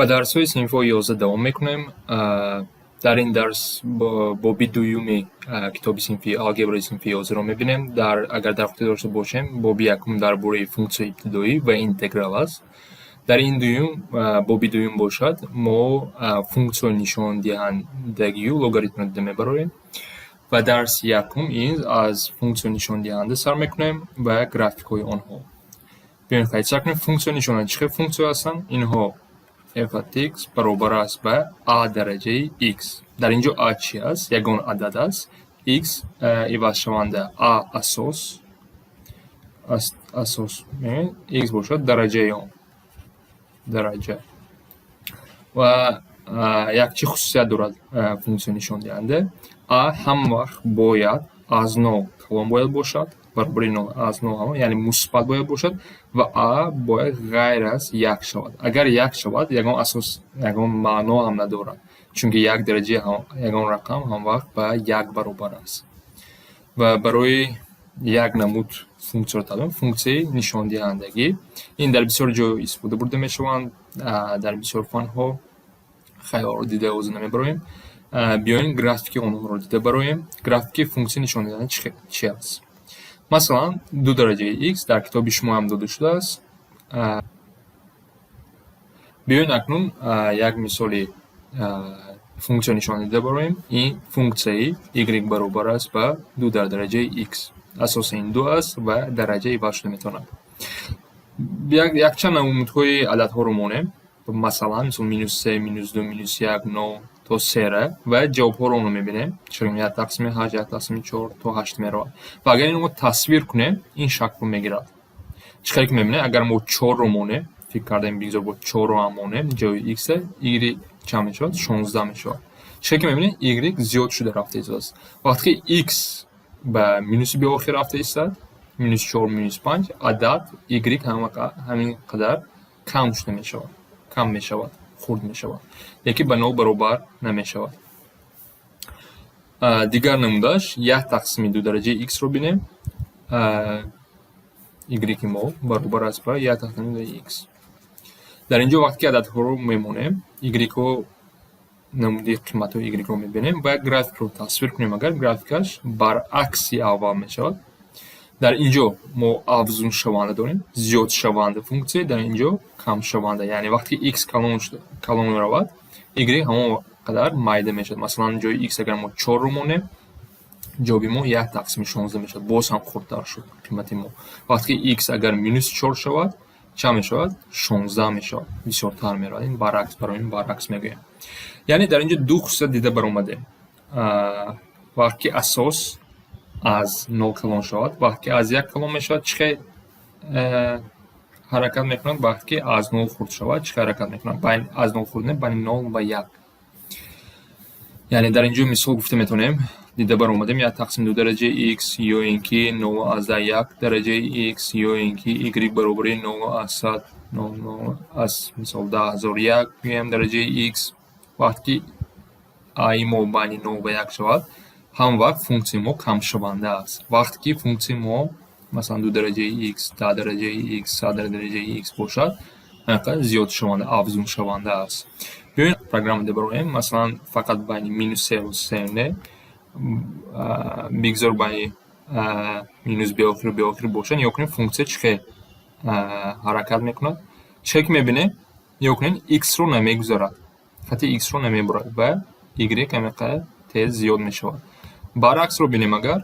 Ба дарсҳои синфҳои 11 давом мекунем. Дар ин дарс боби дуюми китоби синфи алгебраи синфи 11-ро мебинем. Агар дар хотир дошта бошем, боби якум дар бораи функсияи ибтидоӣ ва интеграл аст. Дар ин дуюм боби дуюм бошад, мо функсияи нишондиҳандагию логаритмро дида мебарорем. Ва дарси якум ин аз функсияи нишондиҳанда сар мекунем ва графикҳои онҳо. Биёед, қайд сар кунем. Функсияи нишондиҳанда чӣ хел функсияҳо ҳастанд? Инҳо f от x баробар аст ба a дараҷаи x. Дар ин ҷо a чӣ аст? Ягон адад аст. X ивазшаванда, a асос, x бошад дараҷаи он, дараҷа. Ва як чӣ хусусият дорад функсияи нишондиҳанда? A ҳама вақт бояд аз нол калон бояд бошад, баробари нол, аз нол ҳама, яъне мусбат бояд бошад ва a бояд ғайр аз як шавад. Агар як шавад, ягон асос, ягон маъно ҳам надорад, чунки як дараҷаи ягон рақам ҳамвақт ба як баробар аст. Ва барои як намуд функсияро таълим, функсияи нишондиҳандагӣ, ин дар бисёр ҷо истифода бурда мешаванд, дар бисёр фанҳо. Хайр, дида ҳозир намебароем. Биёем, графики онҳоро дида бароем. Графики функсияи нишондиҳанда чи аст? Масалан, ду дараҷаи x дар китоби шумо ҳам дода шудааст. Биёед, акнун як мисоли функсия нишон дида бароем. Ин функсияи y баробар аст ба ду дар дараҷаи x. Асоси ин ду аст ва дараҷа иваз шуда метавонад. Якчанд намудҳои ададҳоро монем, масалан, мисол, минус се, минус ду, минус як, нол то сера ва ҷавобҳоро онро мебинем. Чунин: як тақсими ҳашт, як тақсими чор то ҳашт меравад. Ва агар инро мо тасвир кунем, ин шаклро мегирад. Чӣ хеле ки мебинем, агар мо чорро монем, фикр кардем, бигзор бо чорро ҳам монем ҷои x, y чанд мешавад? 16 мешавад. Чӣ хеле ки мебинем, y зиёд шуда рафта истодааст. Вақте ки x ба минуси беохир рафта истад, минус чор, минус панҷ, адад y ҳамин қадар кам шуда мешавад, кам мешавад, хурд мешавад, лекин ба нол баробар намешавад. Дигар намудааш як тақсими ду дараҷаи x-ро бинем. Y мо баробар аст ба як тақсими ду x. Дар ин ҷо вақте ки ададҳоро мемонем, y-ҳо, намуди қиматҳои y-ро мебинем ва графикро тасвир кунем, агар графикаш баръакси аввал мешавад. Дар ин ҷо мо афзуншаванда дорем, зиёдшаванда функсия, дар ин ҷо камшаванда, яъне вақте ки x калон меравад, y ҳамон қадар майда мешавад. Масалан, ҷои x агар мо чорро монем, ҷавоби мо як тақсими 16 мешавад, боз ҳам хурдтар шуд қимати мо. Вақте ки x агар минус чор шавад, чанд мешавад? 16 мешавад, бисёртар меравад. Ин баръакс, барои ин баръакс мегӯем. Яъне дар ин ҷо ду хусусият дида баромадем: вақте ки асос аз нол калон шавад, вақте ки аз як калон мешавад, чӣ хел ҳаракат мекунад, вақте ки аз нол хурд шавад, чӣ хел ҳаракат мекунад. Аз нол хурд не, байни нол ва як. Яъне дар ин ҷо мисол гуфта метавонем, дида баромадем: як тақсим ду дараҷаи x ё ин ки 0,1 дараҷаи x ё ин ки y баробари нол аз сад нол нол аз, мисол, 10 001 гӯем дараҷаи x. Вақте ки а-и мо байни нол ва як шавад, ҳам вақт функсияи мо камшаванда аст. Вақте ки функсияи мо, масалан, ду дараҷаи x, 10 дараҷаи x, 100 дараҷаи x бошад, зиёдшаванда, афзуншаванда аст. Биёед, программа дида бароем. Масалан, фақат байни минус севу се не, бигзор байни минус беохиру беохир бошад. Нигоҳ кунед, функсия чӣ хел ҳаракат мекунад. Чӣ хел ки мебинем, нигоҳ кунед, x-ро намегузарад, хати x-ро намебурад ва y ҳамин қадар тез зиёд мешавад. Баръаксро бинем агар,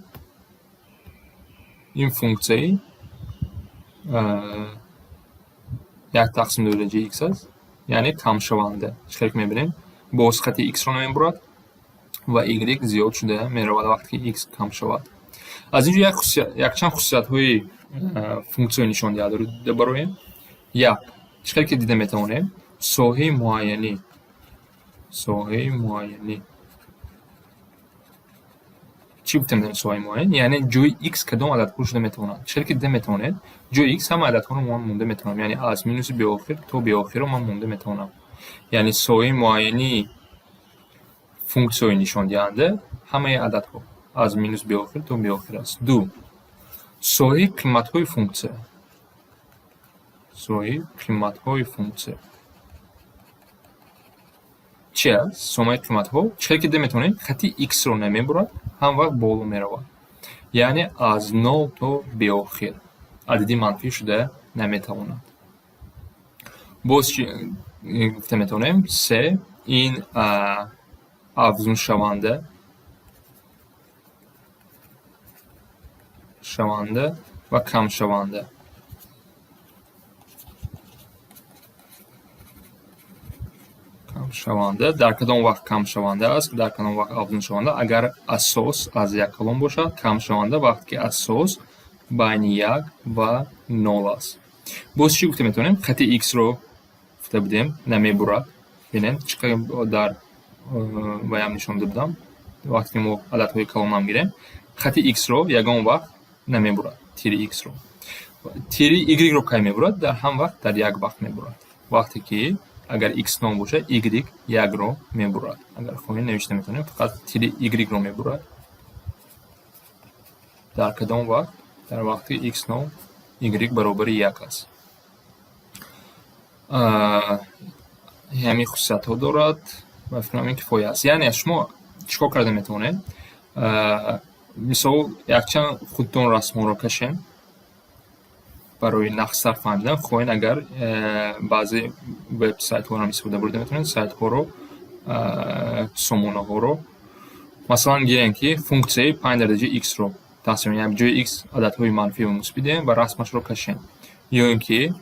ин функсияи як тақсим ду дараҷаи x аст, яъне камшаванда. Чӣ хел ки мебинем, боз хати x-ро намебурад ва y зиёд шуда меравад, вақте ки x кам шавад. Аз ин ҷо якчанд хусусиятҳои функсияи нишондиҳандаро дида бароем. Як, чӣ хел ки дида метавонем, соҳаи муайянӣ, соҳаи муайянӣ. Чӣ гуфтем дар соҳаи муайян? Яъне ҷои x кадом ададҳо шуда метавонад? Чӣ хел ки дида метавонед, ҷои x ҳама ададҳоро ман монда метавонам, яъне аз минуси беохир то беохирро ман монда метавонам. Яъне соҳаи муайянии функсияҳои нишондиҳанда ҳамаи ададҳо аз минус беохир то беохир аст. Ду, соҳаи қиматҳои функсия, соҳаи қиматҳои функсия. Чи аст? Сомаи қиматҳо чӣ хел ки дида метавонем, хати x-ро намебурад, ҳам вақт боло меравад. Яъне аз нол то беохир. Адади манфӣ шуда наметавонад. Боз чӣ гуфта метавонем? Се ин афзуншаванда шаванда ва камшаванда. Камшаванда. Дар кадом вақт камшаванда аст, дар кадом вақт афзуншаванда? Агар асос аз як калон бошад, камшаванда вақте ки асос байни як ва нол аст. Боз чӣ гуфта метавонем? Хати x-ро гуфта будем, намебурад. Бинем, чӣ қадр дар ваям нишон дода будам. Вақте ки мо ададҳои калонам гирем, хати x-ро ягон вақт намебурад, тири x-ро. Тири y-ро кай мебурад? Дар ҳам вақт, дар як вақт мебурад. Вақте ки агар x нол бошад, y якро мебурад. Агар хоҳем, навишта метавонем, фақат тири y-ро мебурад. Дар кадом вақт? Дар вақти x нол, y баробари як аст. Ҳамин хусусиятҳо дорад ва фикр кунам, ин кифоя аст. Яъне шумо чӣ кор карда метавонед? Мисол, якчанд худтон расмҳоро кашем барои нақстар фаҳмидан. Хоҳед, агар баъзе вебсайтҳоро ҳам истифода бурда метавонед, сайтҳоро, сомонаҳоро. Масалан, гирем, ки функсияи панҷ дараҷаи x-ро тақсим, яъне ҷои x ададҳои манфӣ ва мусбӣ диҳем ва расмашро кашем. Ё ин ки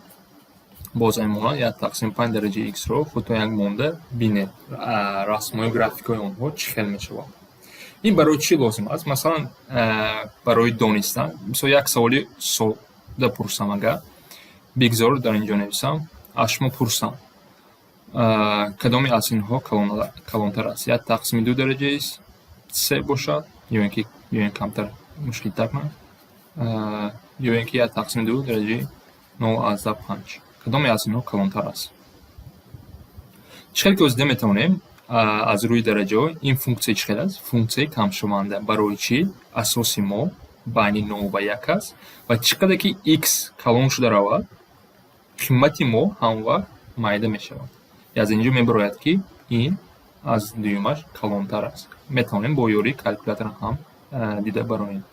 боз ҳамин монанд як тақсим панҷ дараҷаи x-ро худтон як монда бинед, расмҳои графикҳои онҳо чӣ хел мешавад. Ин барои чӣ лозим аст? Масалан, барои донистан. Мисол, як саволи сода пурсам, агар бигзор дар ин ҷо нависам, аз шумо пурсам: кадоме аз инҳо калонтар аст? Як тақсими ду дараҷаи се бошад, ё ин ки ё ин камтар мушкилтар кунам, ё ин ки як тақсими ду дараҷаи 0,5. Кадоме аз инҳо калонтар аст? Чӣ хел ки озида метавонем аз рӯи дараҷаҳо, ин функсия чӣ хел аст? Функсияи камшаванда. Барои чӣ? Асоси мо байни нол ва як аст ва чӣ қадар ки x калон шуда равад, қимати мо ҳамвақт майда мешавад. Аз ин ҷо мебарояд, ки ин аз дуюмаш калонтар аст. Метавонем бо ёрии калькулятор ҳам дида бароем.